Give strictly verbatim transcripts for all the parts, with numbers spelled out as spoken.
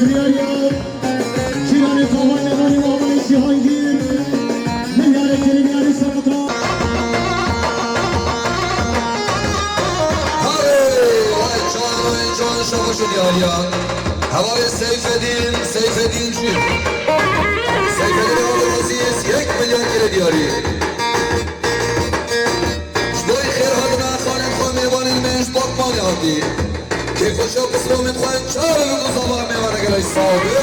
Diyar ya, Şîranê Kovay Nevanê Wavanê Cîhangîr, min yarê kirin yarê Serqita. Harê, vay can, vay can, şabaş û diyar ya. Hevalê Seyfedîn, Seyfedîn çi? Seyfedîn Abdulaziz, yek milyar kire diyarî. Ji bo xêr hatina xalên xwe mêvanên me ji Batmanê hatî. Kêfxweşiya pisromên xwe çawa bi zava mêvana gelek sax be.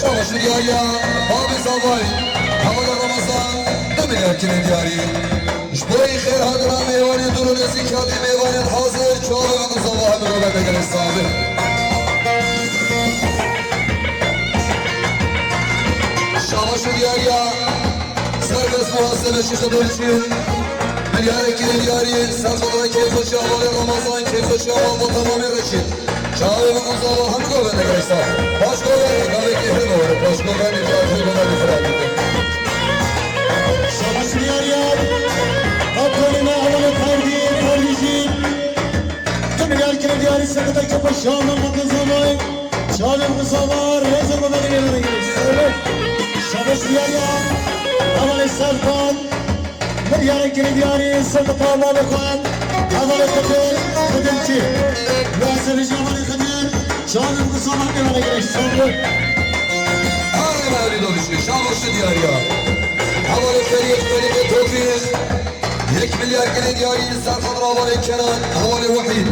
Şabaş û diyar ya, bavê zavayê, hevala Ramazan, du milyar kire diyarî. Ji bo xêr hatina mêvanên dûr û nêzîk hatî mêvanên hazir, çavê min û zava hemû re bende gelek sax be. Şabaş û diyar ya, serbest muhasebe şîxe berçî. Milyarek kire diyarî, ser xwe re kêfxweşiya hevalê Ramazan, kêfxweşiya wan bo temamî re çî. Çavê min û zava hemû govende gelek sax. Paş govendî, gavekî hêno were, paş govendî, paş govendî xirabî. Şabaş diyar ya. Kaptanê me hevalê Ferdî, Ferdî jî. Du milyar kire diyarî sekreteke paşa me mete zavayê. Çavê min û zava rêze govendî gelek sax. Şabaş diyar ya. Hevalê Serkan. Milyarê kirê diyarî ser bi parmağê xwe. Hevalê Xidir, Xidirçî. Wazirê ji hevalê Xidir, çavê bi saman diyarê girê. Sabri. Arê Mevlîd Oluşu, şabaş diyar ya. Hevalê Ferîq, Ferîqê Tofîq. Yek milyar kirê diyarî ser xwe bi hevalê Kenan, hevalê Wehîd.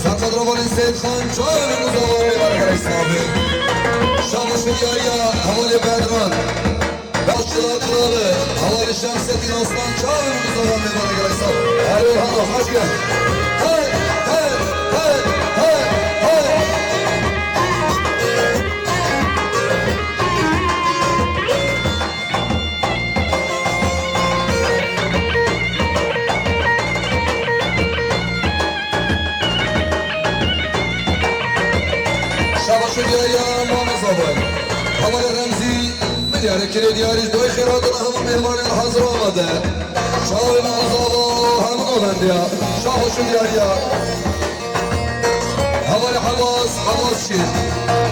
Ser xwe bi hevalê Seyid Xan, çavê bi saman diyarê girê. Sabri. Şabaş diyar ya, hevalê Bedran. Başçılar kralı, hevalê Şemsettin Aslan, çavê min û zava mêvanê gelek sax. Erê, hema, hoş gel. Hey, hey, hey, hey, hey. Şabaş û diyar ya, Mamê Zavay. Hevalê Remzî, milyarek kirê diyarî ji bo xêr hatina hemû mêvanên hazir amade. Çavê min û zava hemû govende ya. Şabaş û diyar ya. Hevalê Hebas, Hebas çi?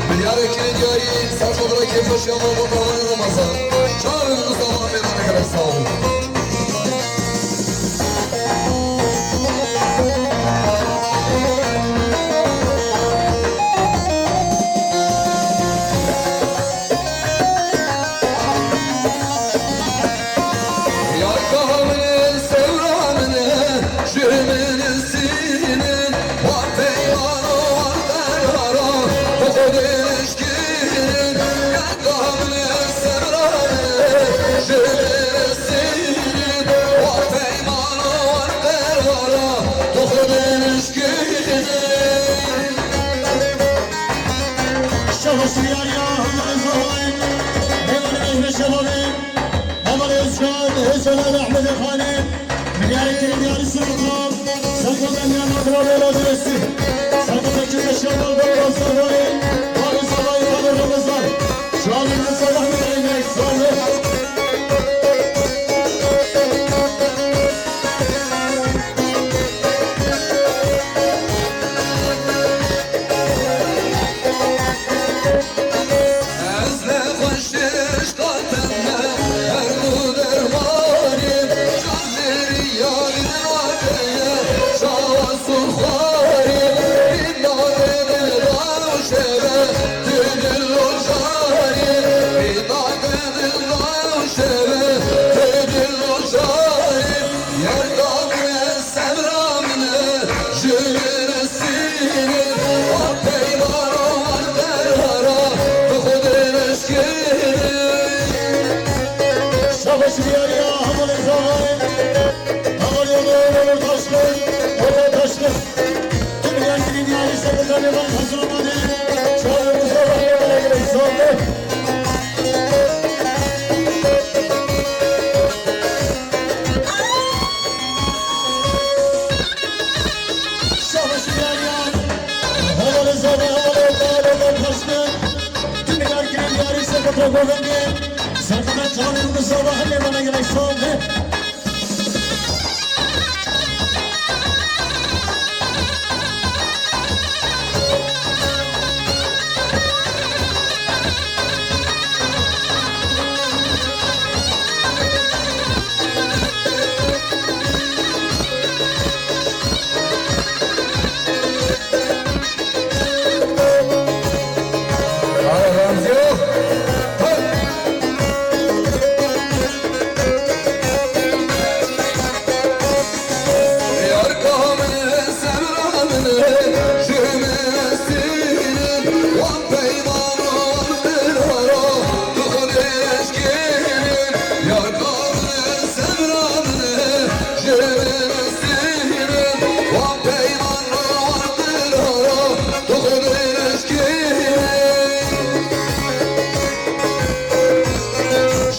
Milyarek kirê diyarî, ser xwe re kêfxweşiya me bo hevalê Ramazan. Çavê min û zava mêvanê gelek sax. Yar ka min e, sewra min e, ji min sînin, wan peyman û wan qerara, bi Xwedê nişkînin. Yar ka min e, sewra min e, ji min sînin, wan peyman û wan qerara, bi Xwedê nişkînin. Şabaş diyar ya, hevalê Zavayê, mêvanê me ji me şevalê, hevalê Özcan, Özcan Ahmedê Xanê, milyarê kirê diyarî ser xwe, ser xwe me milyar navbera vê lazê estî. Ser xwe me kirê şeval, bavê Zavayê, bavê Zavayê, bavê Ramazan. Şabaş diyar ya, hevalê Zavayê. Ez ne xweş şişkatim me, her du dermanî, çavdêrî yarî naveye, çawa sûxwarî, bîn navê min daw şeve, tu dil û carî, bîn navê min daw şeve, tu dil û carî, yar ka min e, sewra min e, ji min sînin, wan peyman û wan qerara, bi Xwedê nişkînin. Şabaş diyar ya, hevalê Zavayê, hevalê Onur, Onur Taşkın, Onur Taşkın. Tüm gençliğin yarısı bu tane var, hazır olmadı. Çağrı Mustafa, hevalê Zavayê. Şabaş diyar ya. Hevalê Zavayê, hevalê Okan, Okan Taşkın. Tüm yargının yarı sakata govende. Sakata Çavê min zava hemê bana gerek sağ ol.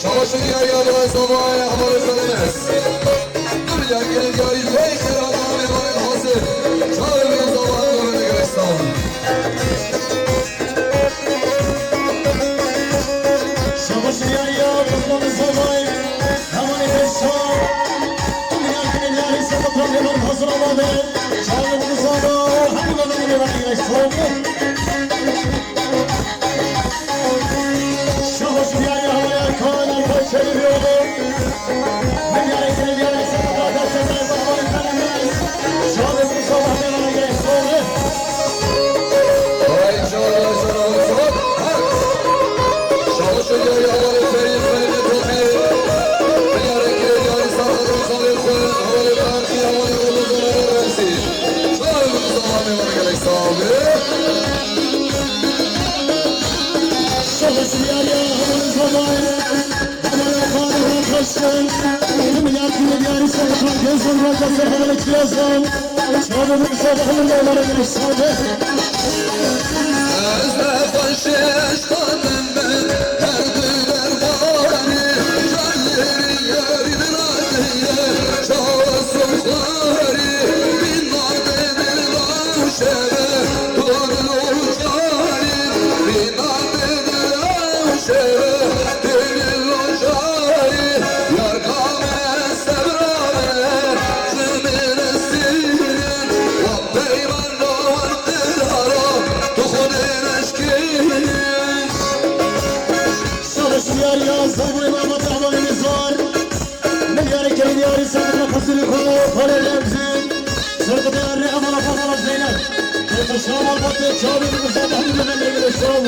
Şabaş û diyariya Birayê Zavayê hevalê Xelemes. Du milyar gelê diyarî ji bo xêra navê Birayê Hasim. Çavê min û zava hemû me gerek sağ olun. Şabaş û diyariya Birayê Zavayê hevalê Beşar. Du milyar gelê diyarî Sedat Ramazan hazır amade. Çavê min û zava hemû me gerek sağ olun. Şabaş diyarê hevalê Erkan Alpay Çelebi oğlu. Min diyarê Çelebi diyarê Sedat Adem Sedat Bahar Kalemez. Şabaş Mustafa Kemal Ayge Soğlu. Ay çağrı sana olsun. Şabaş diyarê hevalê Ferîd Ferîd Topi. Min diyarê Kirê diyarê Sarkadın Salih Xwe. Hevalê Berkî hevalê Ramazan Remzi. Çağrı Mustafa Kemal Ayge Soğlu. Şabaş diyarê hevalê Zavayê, hevalê Xalid Taşkent, du milyar gelê diyarî Sedat Gezan Raja ser hevalê Kirazan, çavê min Sedat Hemir Mevlana Güneş Sade. Ez ne baş eşqatim ben, her durar bari, canları yarın adiye, çağlasın bari, bin Şeve, torun û carî, bîna didire û şeve, dêrî û carî, yar kame sebrane, ji min esîrin, wa peyman û wa qirara, tu xwe dê neşkînin. Şabaş diyarê Zavayê Mehmet Ahmet Nizar. Milyarê kerî diyarî ser xwe xizirî xwe, xalê Remzî. Ser xwe diyarî hevala xwe xala Zeynep. Xwe şama xwe tê çavê min û zava hemî bebe lê bile şav.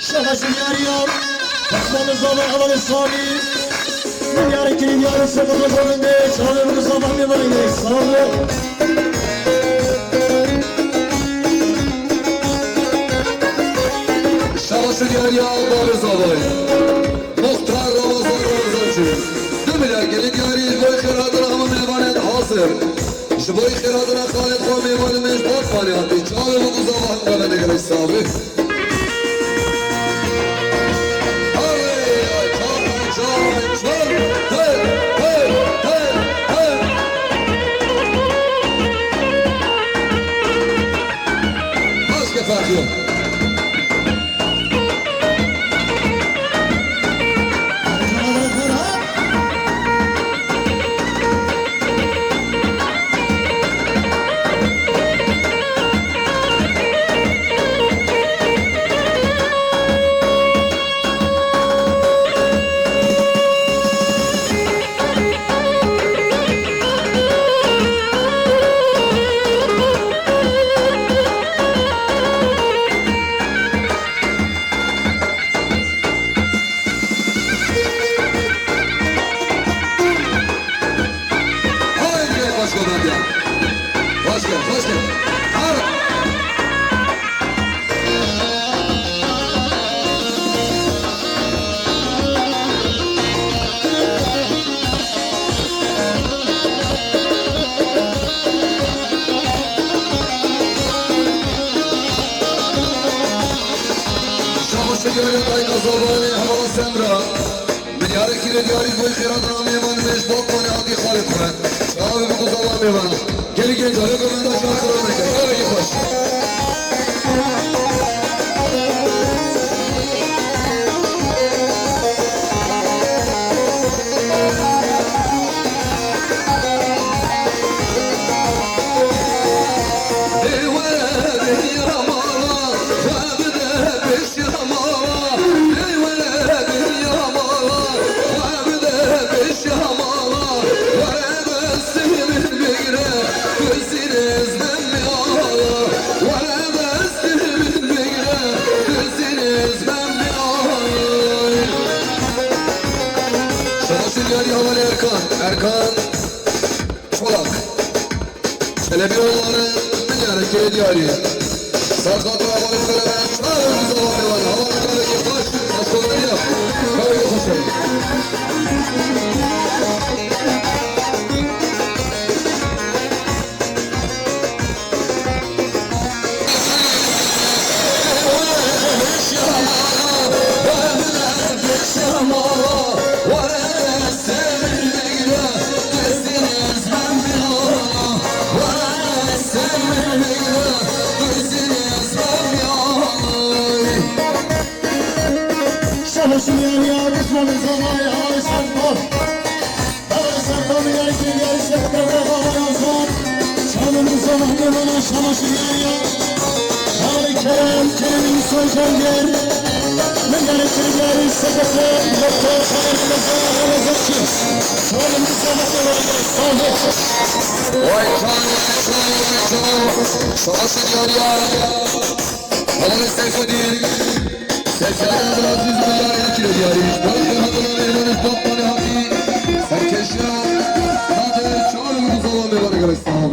Şabaş diyarî ya. Xwe min zava hevalê Samî. Milyarê kerî diyarî ser xwe xwe binde. Çavê min û zava hemî bebe lê şav. Şabaş û diyariya Bavê Zavayê. Muxtar Ramazan Ramazancî. Du milyar gelê diyarî ji bo xêrhatina hemû mêvanên hazir. Ji bo xêrhatina xalê xwe mêvanê me ji Batmanê hatî. Çavê min û zava hemû me gelek sax bî. Hey, hey, hey, hey, hey, hey. Başka fark yok. Haydi gel başka bende. Başka, başka. Haydi. Şabaş û diyariya dayika Zavanê hevala Semra. Milyarê kerî diyarî ji bo xêrhatina mêvanê me ji Batmanê hatî xalê xwe. Çavê min û zava mêvana. Gelî genca, ya govenda şarkılarına gel. Gelin iyi hoş. Şabaşî diyarî hevalê Erkan. Erkan Çolak. Çelebi oğulları, min yarı kere diyarî. Serkan Çolak, çağırın bizi, hevalê var. Hevalê, kavgê hoş, hoş olun ya. Kavgê hoş olun. Şabaşî diyarî ya, düşmanın zamanı, ay sen kor. Vay can, vay can, vay can. Şabaşî diyarî ya. Hevalê Seyfedîn. Seyfedîn Abdülaziz, min yarî dikire diyarî. Dayê Abdullah Mehmanê Batmanê hatî. Serkeşiya. Hadi çağırın bu zaman ve bana göre sağ ol.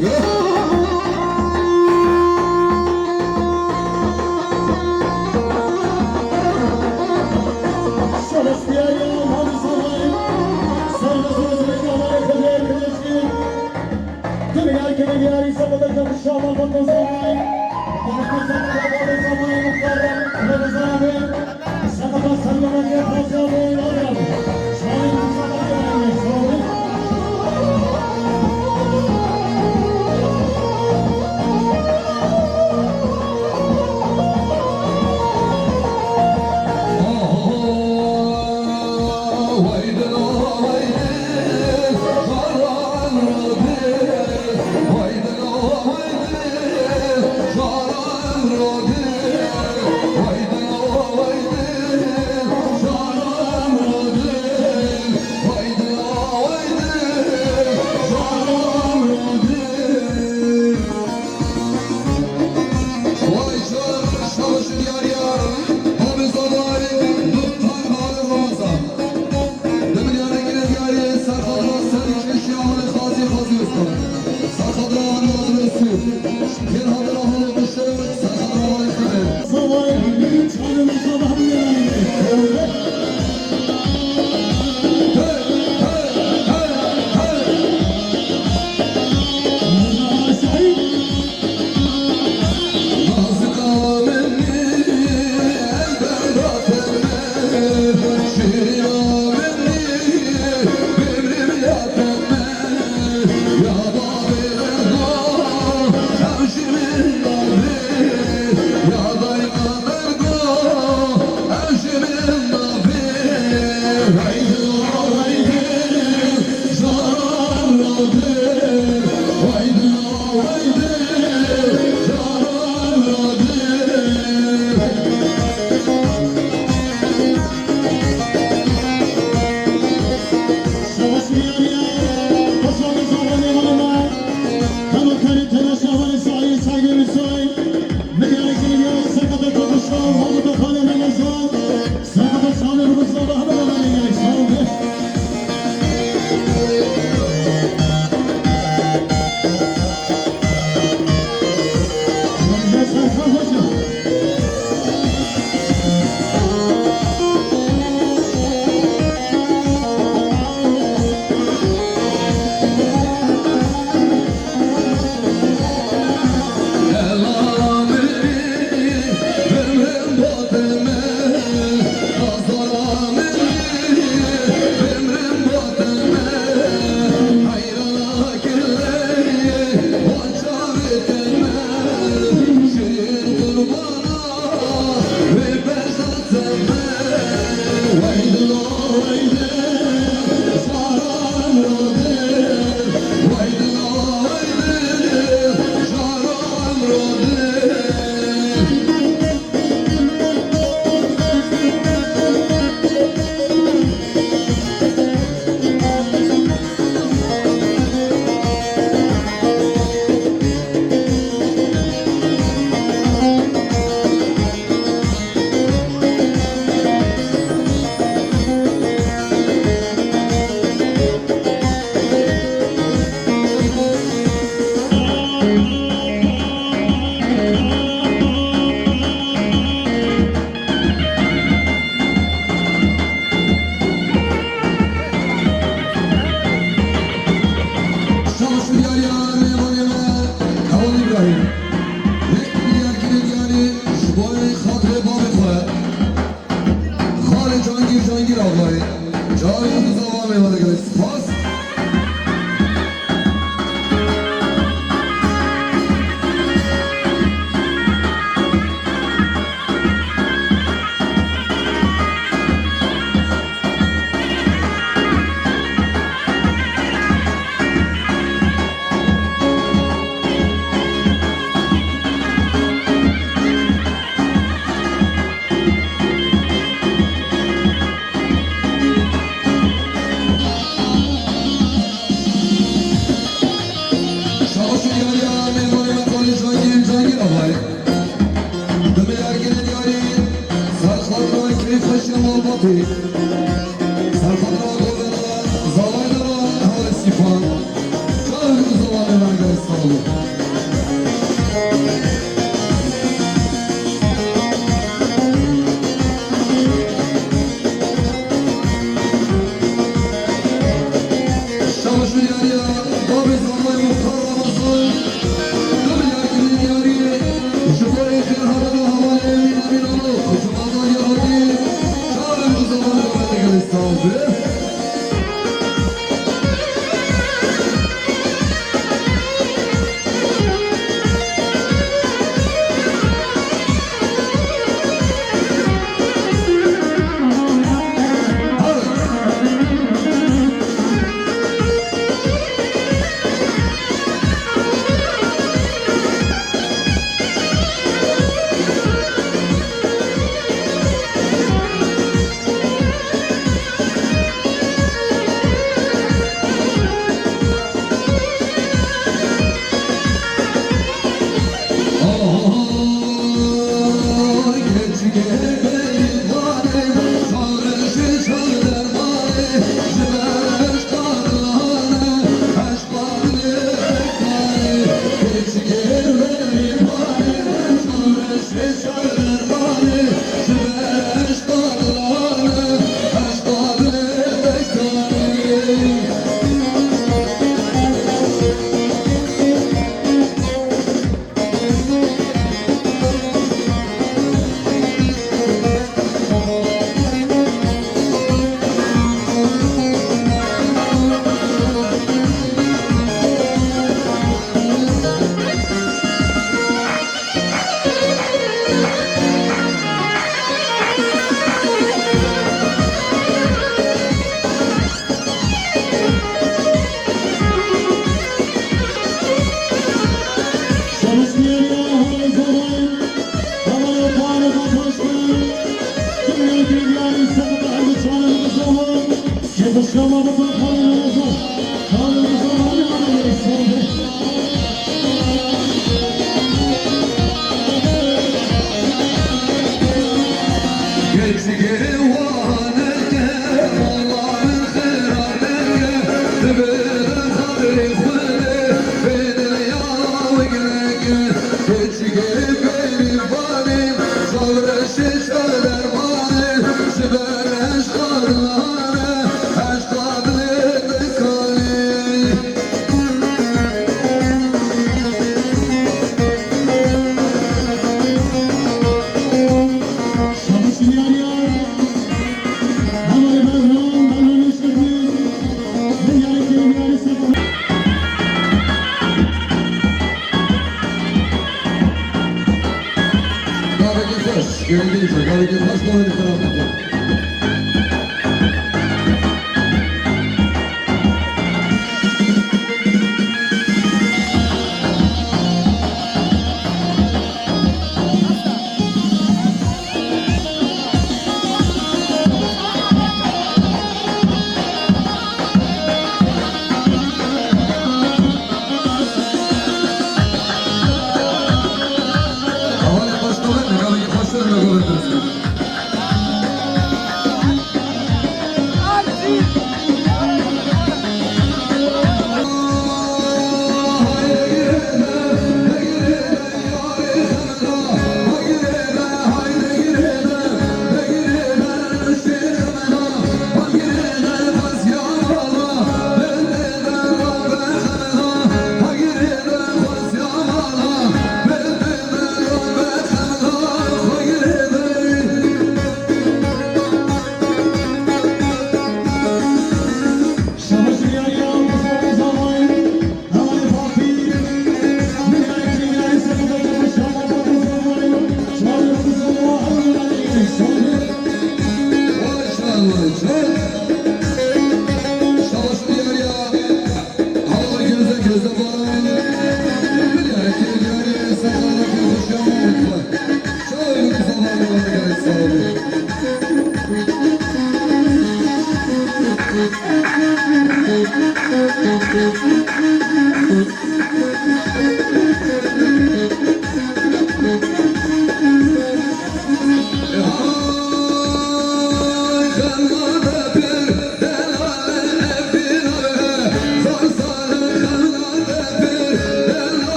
Gavekî xweş, gel dî, gavekî xweş, gavekî xweş.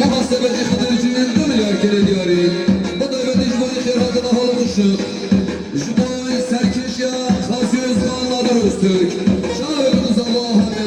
Muhasebecî Xidircî du milyar gelê diyarî. Bi taybetî ji bo xêrhatina Halî Xuşik. Ji bo serkêşiya Xasî Ozgan Nadir Öztürk. Çavê bi dizava hebe.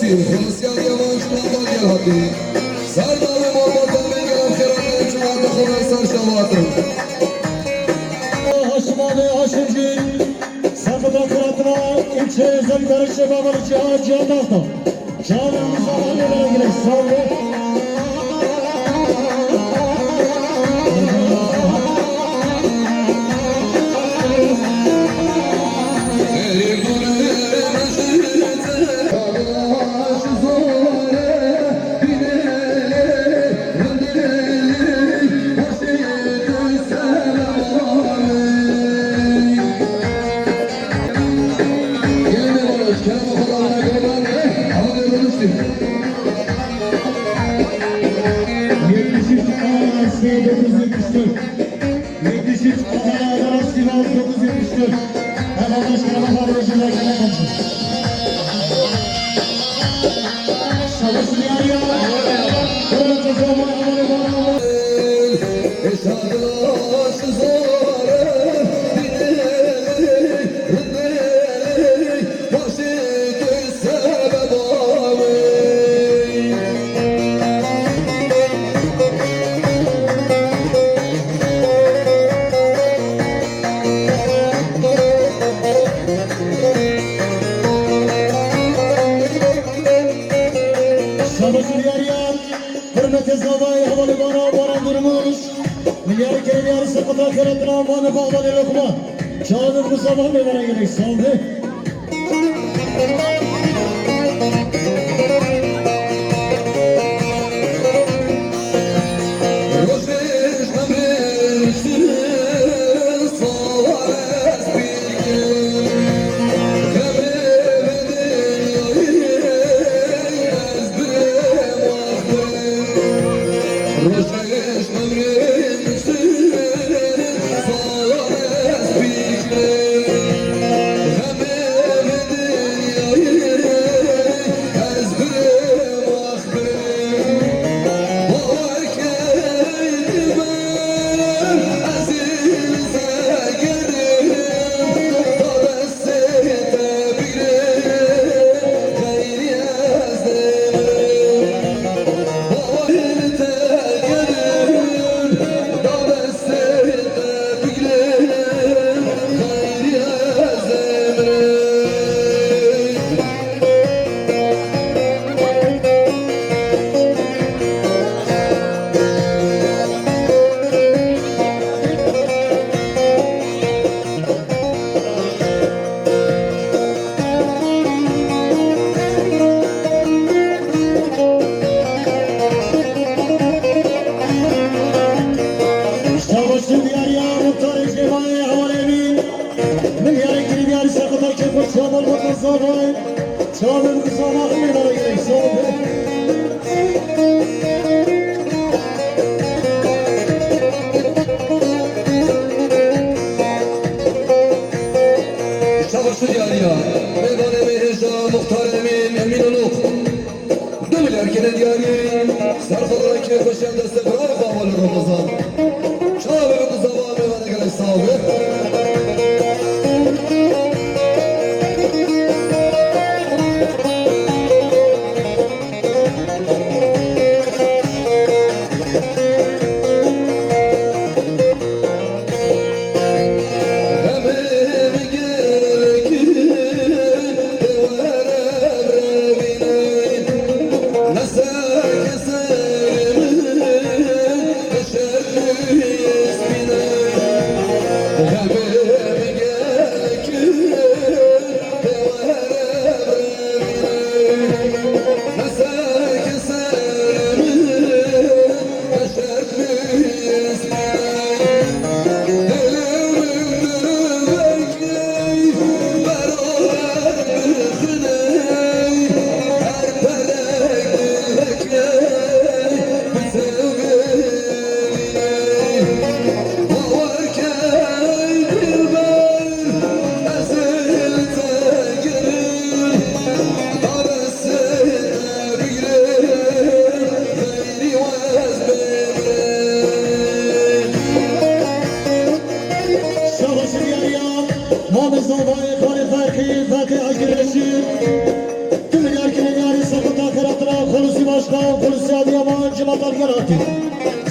Xulisiya Diyavaş Kurban gel hadi. Serdar ve Muhammed Emre gelen xeratın cemaatı Xulay Sarşavatın. Haşim abi, Haşimci, Sakıta Kıratına, ilçe özel karışım Amarıcı Hacı Adakta. Çağırın Mustafa Demir'e gerek, sağ olun. Yetmiş üç A S dokuz yetmiş dört. Yetmiş üç A S dokuz yetmiş dört. Hemen başkanıma bağlı özürler dilerim. Savaş Diyarya. Burada zaman amanı var. Şabaş Diyarya, hürmetê zavayê hevalê Bara, Bara Durmuş, milyarê kerê milyarê sekota keretina vanê bağvanê lokma. Çağırın bu zaman ne veren gerek saldı. Şabaşlı diyar ya, muhtar ecnemayê hevalê min. Min yarê kirî diyarî seqeta kêf û çavan û zavay. Çavên bi zava hemê dara gerek sağ ol. Çabaşlı diyarî ya. Mêvanê me hêja muxtarê min Emîn Uluk. Du milyar kene diyarî. Serxwe rêkê xweşiya destê birayê xwe hevalê Ramazan. Çavê min bi zava mêvanê gelek sağ ol.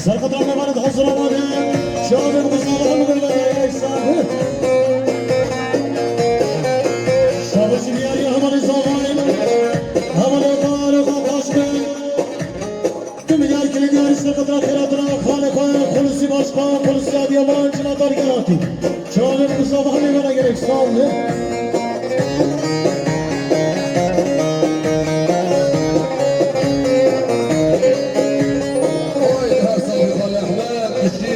Serqeta mêvanê hazir amade. Çavê bi guza ve hemû gel ve yek sal. Şabaşî diyarî hevalê zavayê. Hevalê xwe, hevalê xwe baş be. Tu milyar kilê diyarî serqeta xêratina xalê xwe, Xulûsî Başkan, Xulûsî Adiyaman, Çinatar Gelatî. Çavê bi guza ve hemû gel ve yek sal. Oy, her sal xalê Ehmed, kişî.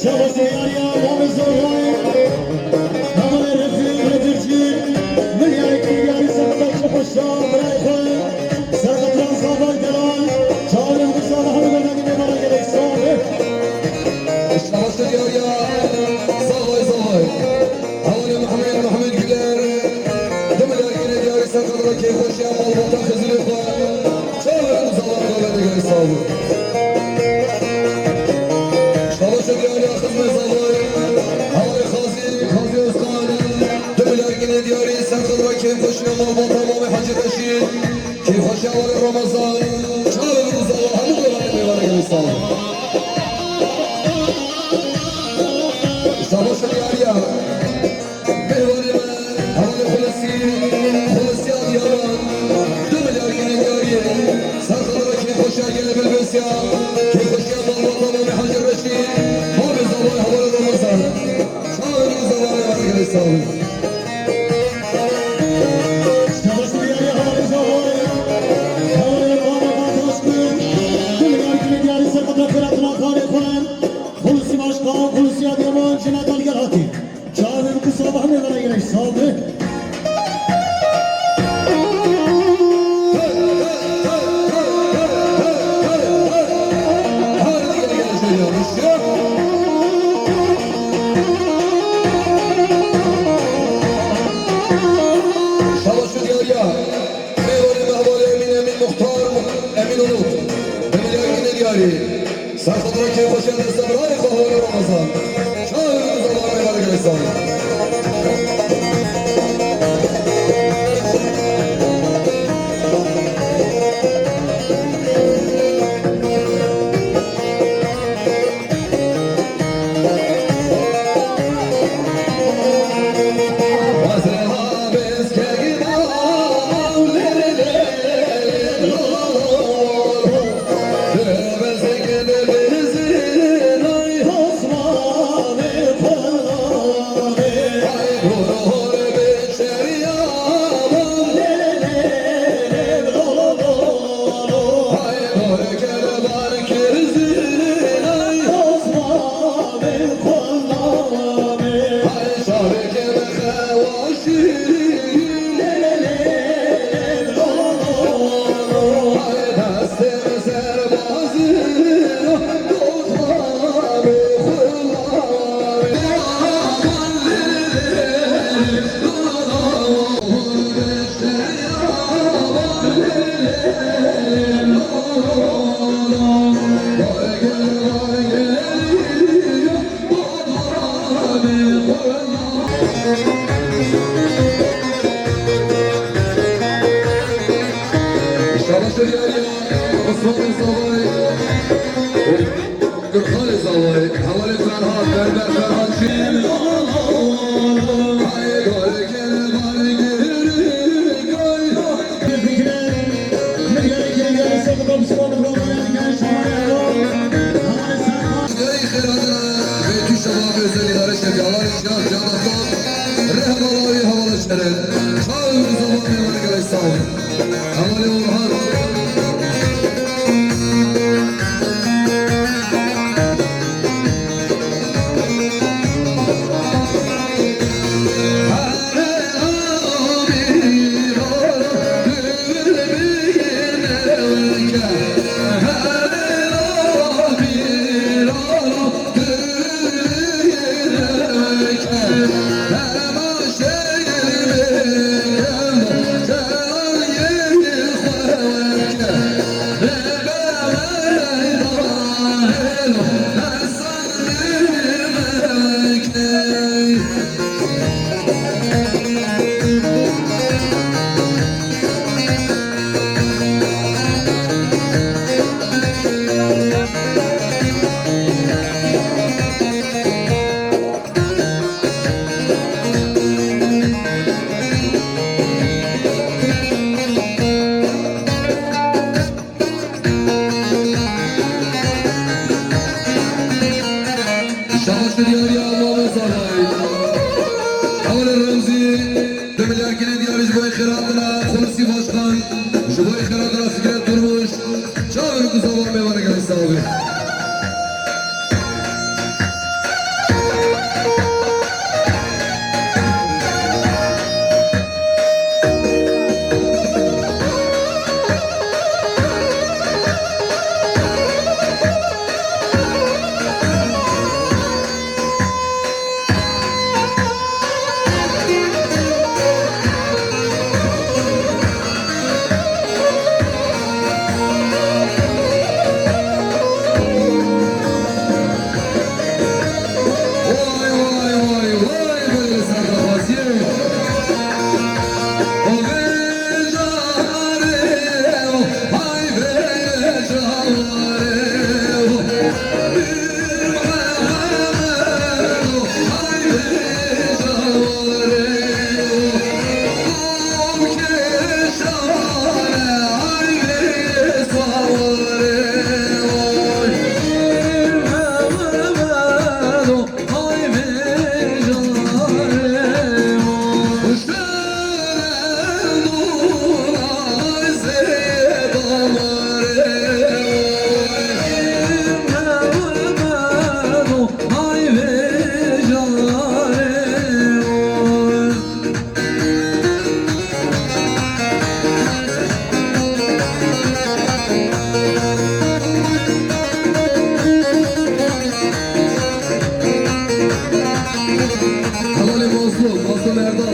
Şabaş diyarî ya, Mamê Zorayê. Hevalê Refîq, Refîqcî, milyarek milyarî serqeta çi xweşa, birayê xwe. Serqeta zavay delal, çavê bi guza ve hemû gel ve mêvana gelek sal be. Şabaş diyarî ya, zavay, zavay. Hevalê Mehmet, Mehmet Güler, du milyar kilê diyarî serqeta kêfxweşiya malbata Xizirê xwe. Çavê bi guza ve hemû gel ve gelek sal be. Şabaş diyarî ya xizmê zavay. Hevalê Xazî, Xazî Özkan. Du milyar kilê diyarî serqeta kêfxweşiya malbata Mamê Hecî Reşîd. Kêfxweşiya hevalê Ramazan. Çavê bi guza ve hemû gel ve mêvana gelek sal be. Şabaş diyarî ya. Mêvanê me, hevalê Xulesî, Xulesî Adiyaman, du milyar kilê diyarî, serqeta kêfxweşiya gelê Bilbesiya, kêfxweşiya malbata Mamê Hecî Reşîd, Mamê zavay hevalê Ramazan. Çavê bi guza ve hemû gel ve gelek sal be. Şabaş diyarî hevalê zavay, hevalê Ramazan Taşkun, du milyar kilê diyarî serqeta xêratina xalê xwe, Xulûsî Başkan, Xulûsî Adiyaman, Çinatar Gelatî. Çavê bi guza ve hemû gel ve gelek sal be. Şabaş diyarî ya. Mêvanê me hevalê Emîn, Emîn Muxtar, Emîn Onur. Bi milyar kilê diyarî. Serqeta kêfxweşiya desta birayê xwe hevalê Ramazan. Çavê bi guza ve hemû gel ve gelek sal be. Şabaş diyarî ya, Osmanê zavay. Gurxanê zavay, hevalê Ferhat, berber Ferhat Şîr. Gayî xêradana, vê tu şeva özel îdare şevî, hevalê Cihan, Cihan Aslan, rehbala wî, hevala şeref. Çavê bi guza ve hemû gel ve gelek sal be. Hevalê Orhan. Merdan.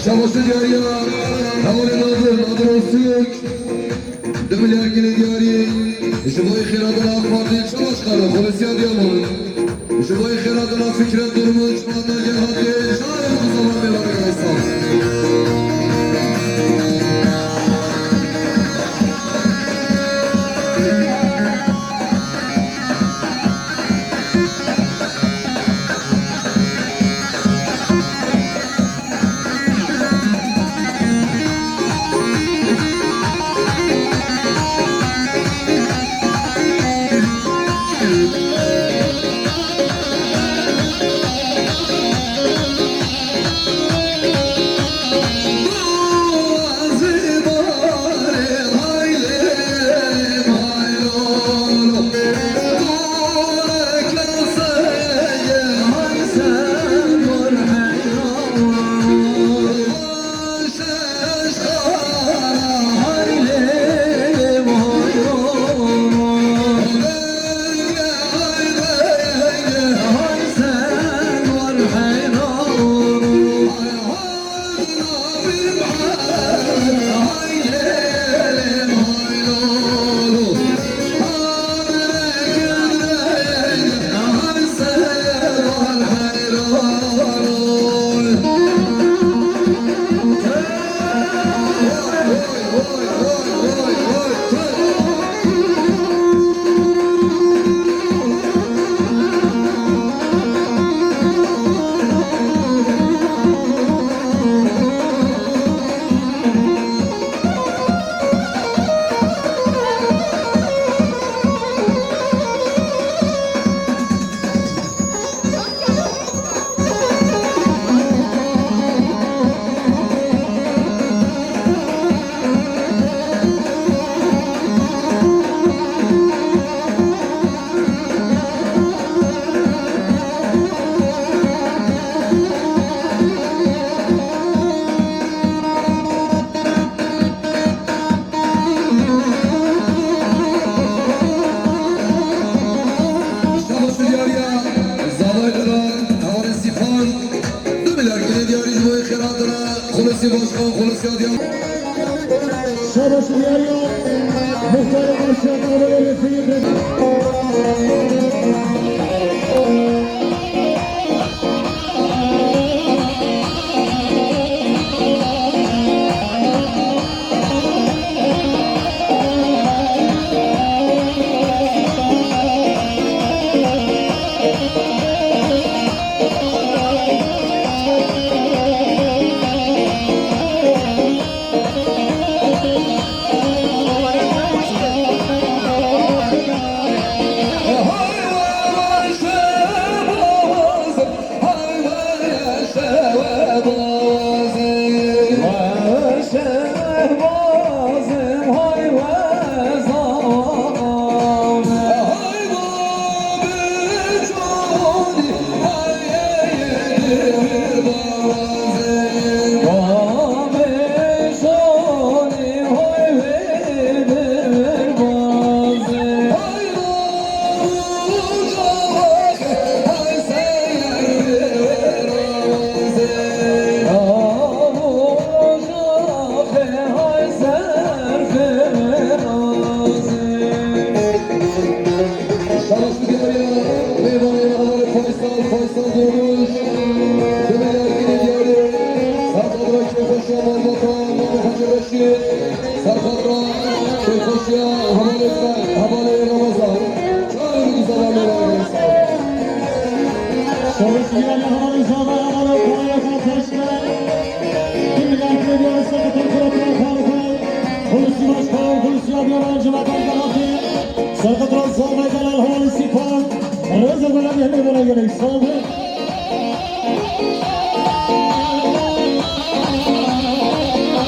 Şabaşê diyariya hevalê Nadir, Nadir Öztürk. Du milyar gilê diyarî ji bo xêra din a AK Partî çawa çikare xulisiya diya bûn. Ji bo xêra din a Fikret Durmuş, Mata Gerhatê, şair Mustafa Bêlarê Gaysa. Şabaş û diyariya zavayê te re, hevalê Sîfan, du milyar gilê diyarî ji bo xêra te re, Xulûsî Başkan, Xulûsî Adiyan. Şabaş û diyariya muxtarê Başkan, hevalê Rêfî.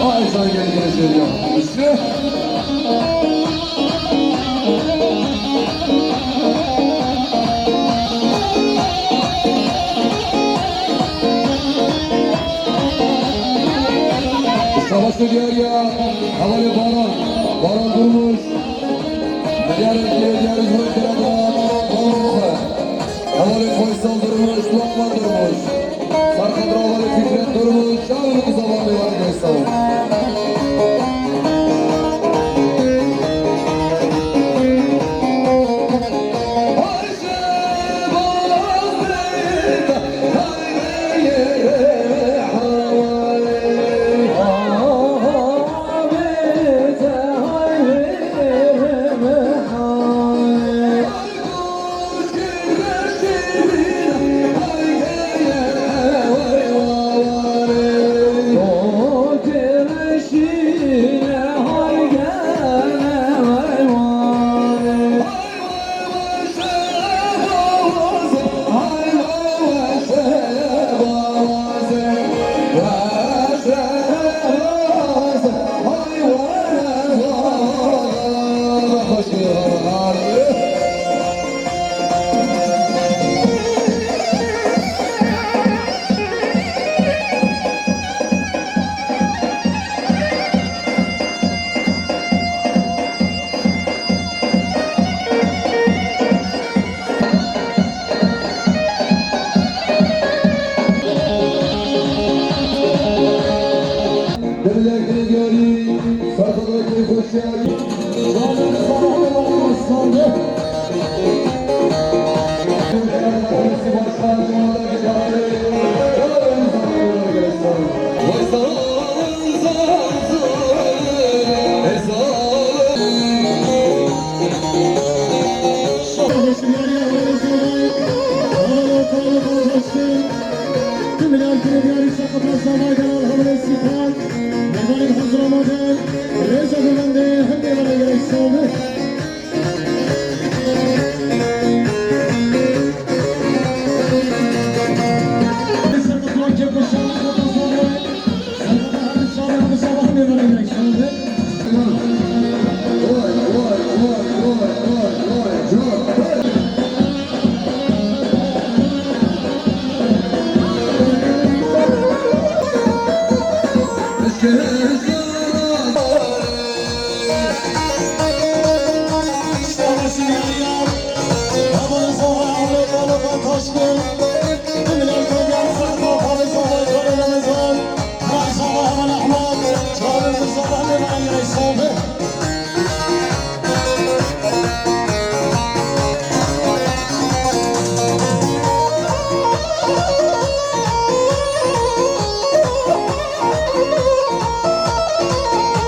Ay, sen gel, gel, gel, ya. Güçlü. Savaş Diyarya, hevalê Baran, Baran Durmuş. Milyarên Diyarî Zurê Kira Dira, Baran Durmuş. Hevalê Faysal Durmuş, Baran Durmuş. Serxedra hevalê Fikret Durmuş, şahid û zaman Baran Durmuş.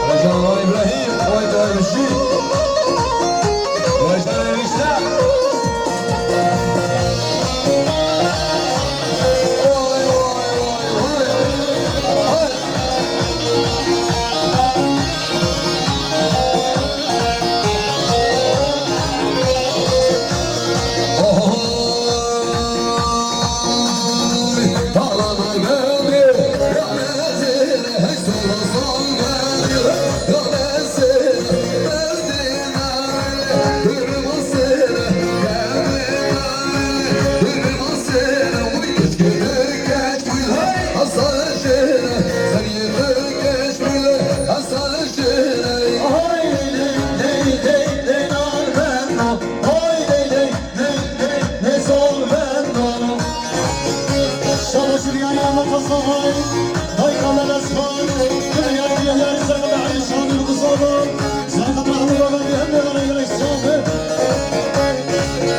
Rejan Wan Îbrahîm, vay vay bijî. Rejan enişte. Vay, vay, vay, vay. Vay.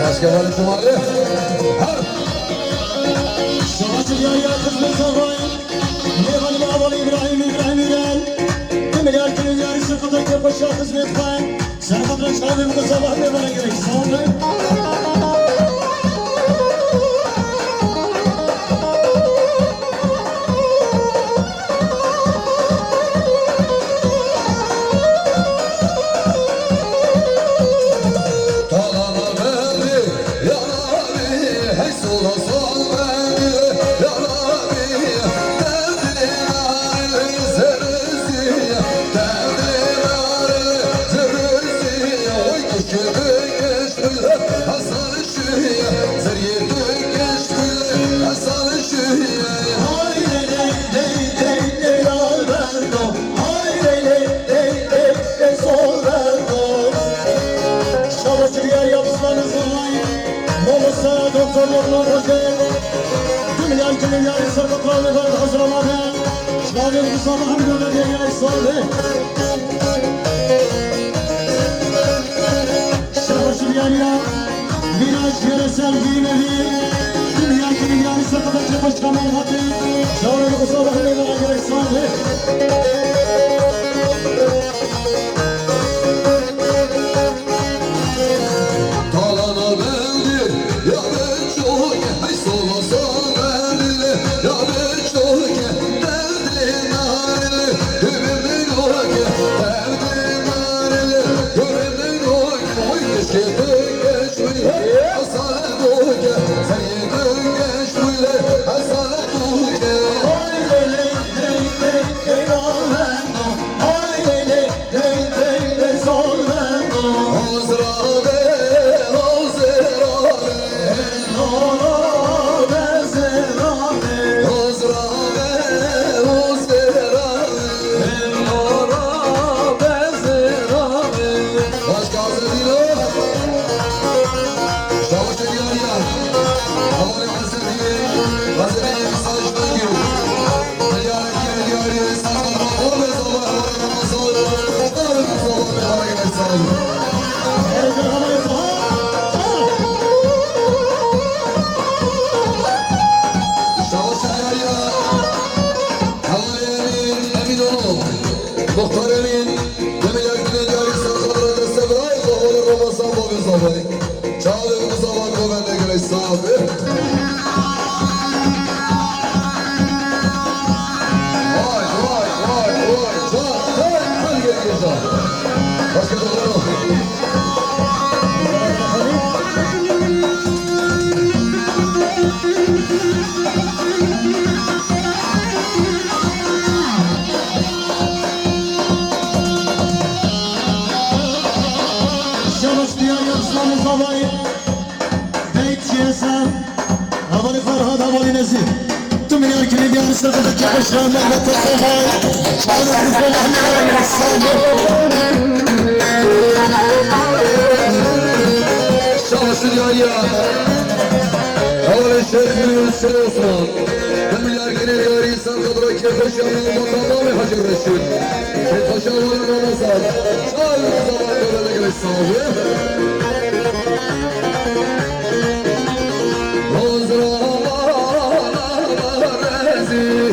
Başka var mı? Her. Şabaşı ya, ya, kız mı, Nêvan Babalı İbrahim, İbrahim İbrahim. Kim milyar kilo yarışı kudret yapışa hizmet pay. Sen kadar çağırın bu sabah ne bana gerek? Sağ olun. Hey, sola, sol, ben, ya Rabbi, tevdin al zerzi, tevdin al zerzi, oy, keşke, keşke, Hasan. Şabaş Riyariya, Miraç Yere Sevgi Nevi, Dünya Dünya Sakata Çabaş Kamal Hati, Çağrı Usa Bahane ve Agar Sade. Talana belli, ya ben çok, hey, sola, sola, belli, ya ben çok, Şabaş Riyariya, Hevalê Emîn, Emîn Onok, Muxtar Emîn, Demir Erkin'e diyarî Serkan'a deste birayê, Zahvalê Ramazan, Bavê Zahvalê. Çavê Mustafa govende girê sabe. Vay, vay, vay, vay. Can, can, can geliyor can. Başka da var mı? Şabaş Riyariya, Aslanê Zavayê. Beyt G S M. Hevalê Ferhad, hevalê Nezîr. Tu milyar kilî diyar işte kıvı çakışlar Mehmet Osman. Çağrı Osman Mehmet Osman. Şabaş Riyariya. Hevalê Şêx Yunus, Şêx Osman. Tu milyar kilî diyar Sen kadro kêfxweşiya me û mata Mamê Hecî Reşîd. Kêfxweşiya we Ramazan. Çar Ramazan bebe gelek sawe. Roz Ramazan rezî.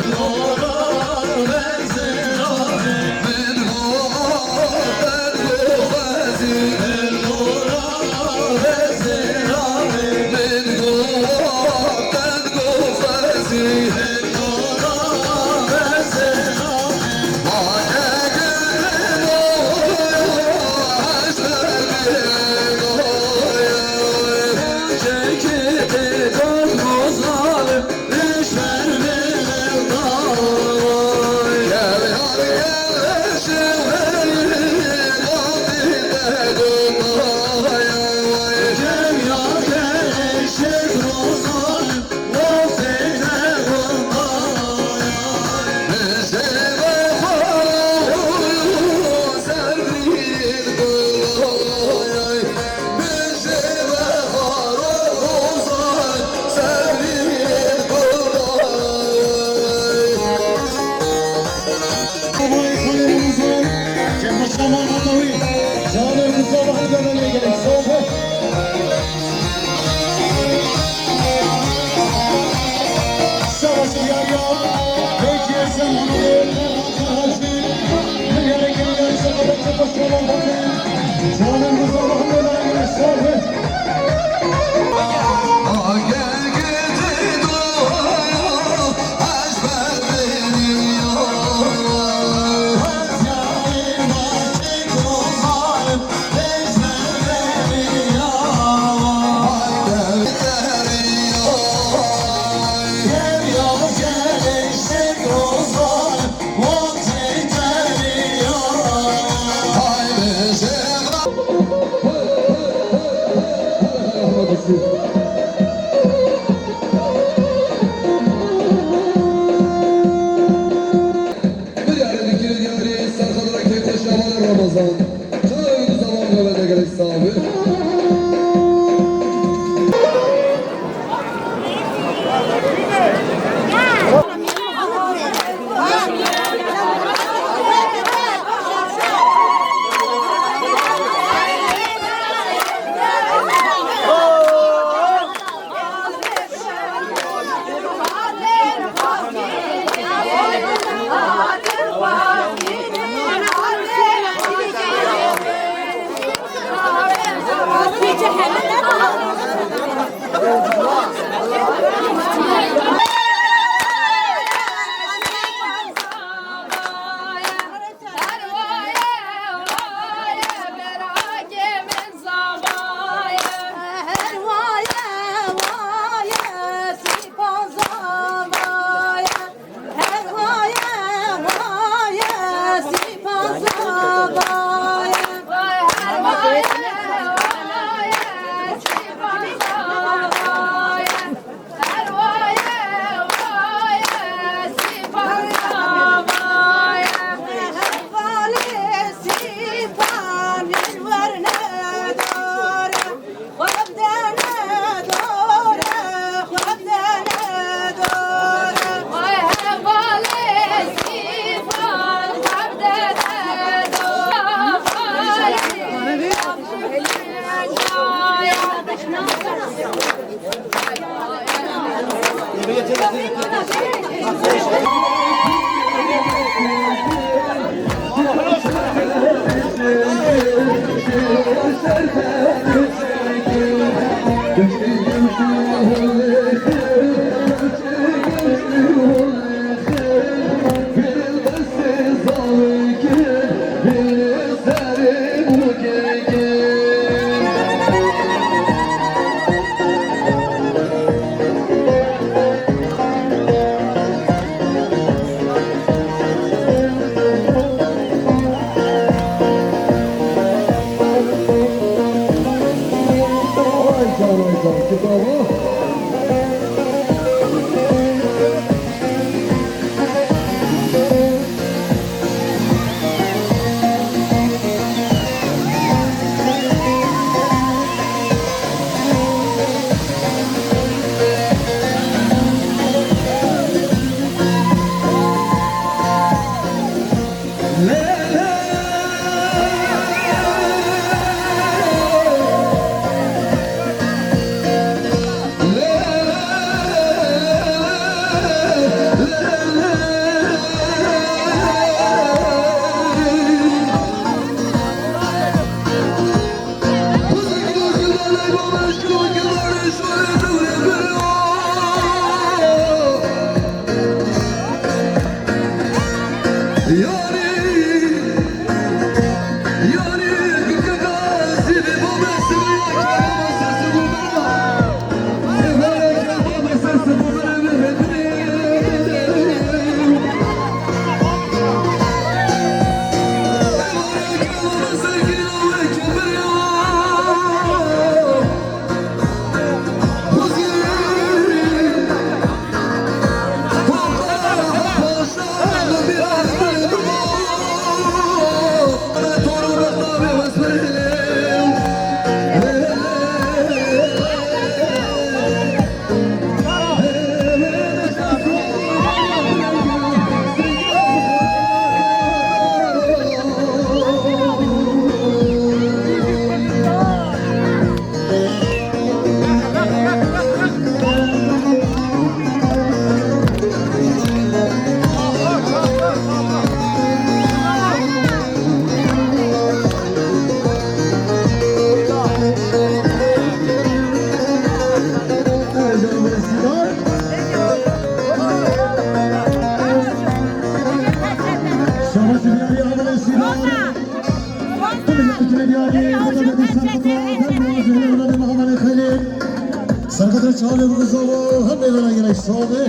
Serketa çavê bi zava hemê vana yine şavê.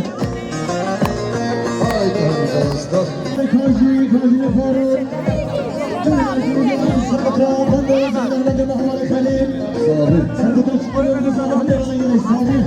Ay, ay, ay, ay. Kajî, kajî ne faro. Serketa bende, bende, bende, Muhammed Halil. Serketa çavê bi zava hemê vana yine şavê.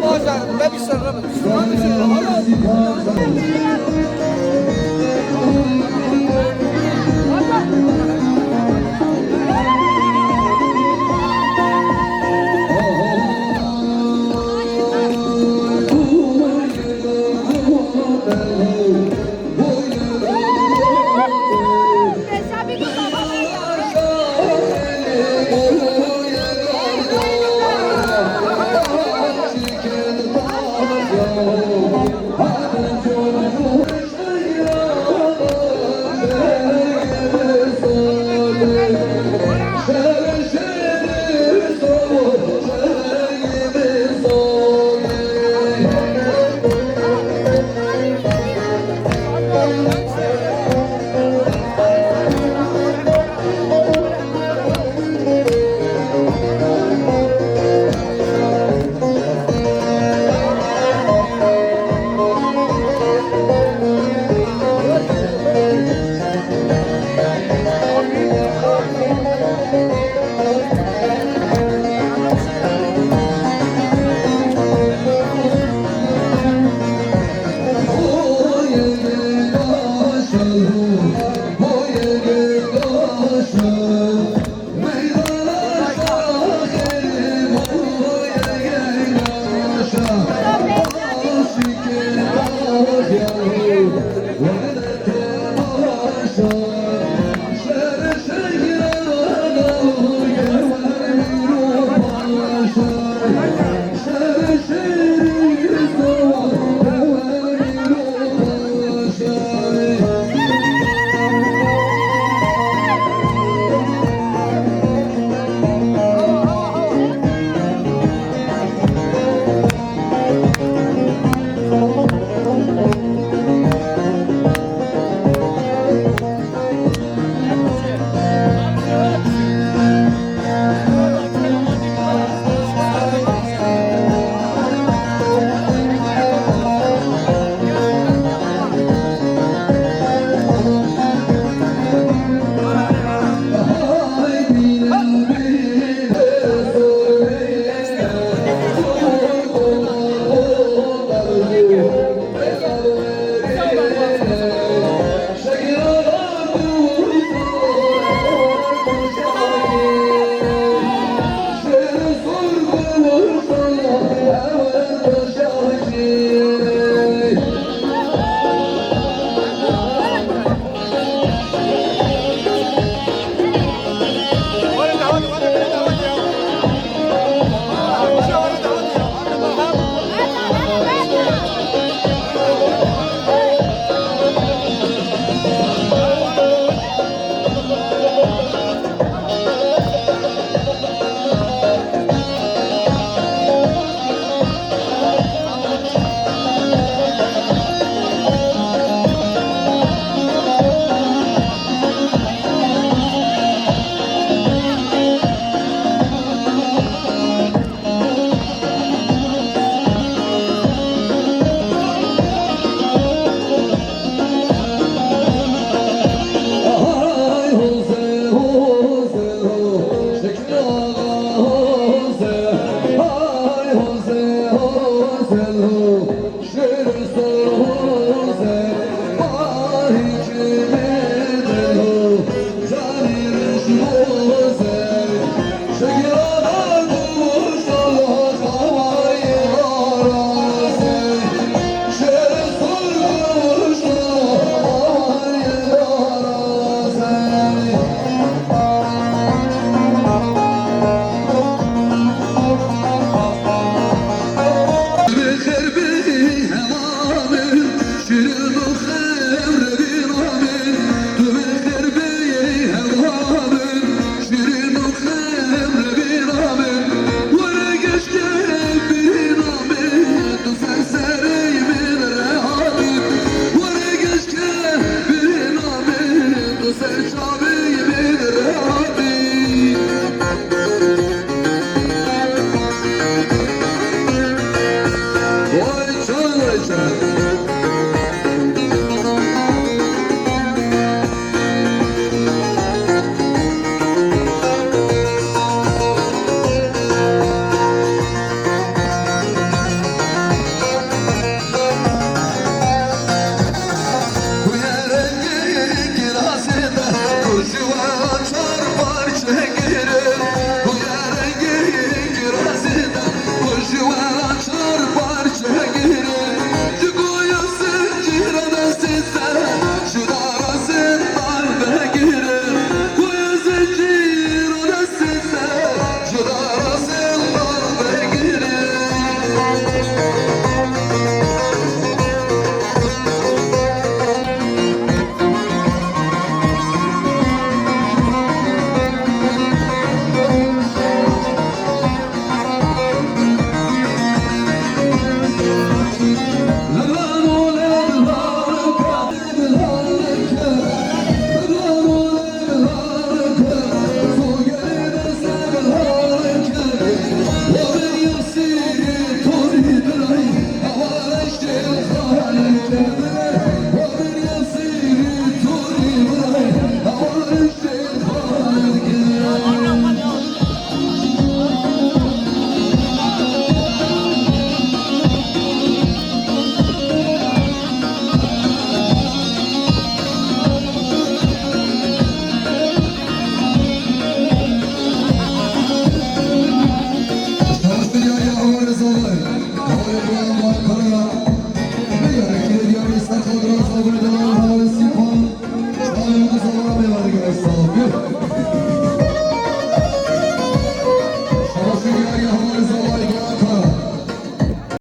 Baş ver, be bir sırrı mı? Abi, sırrı, hala.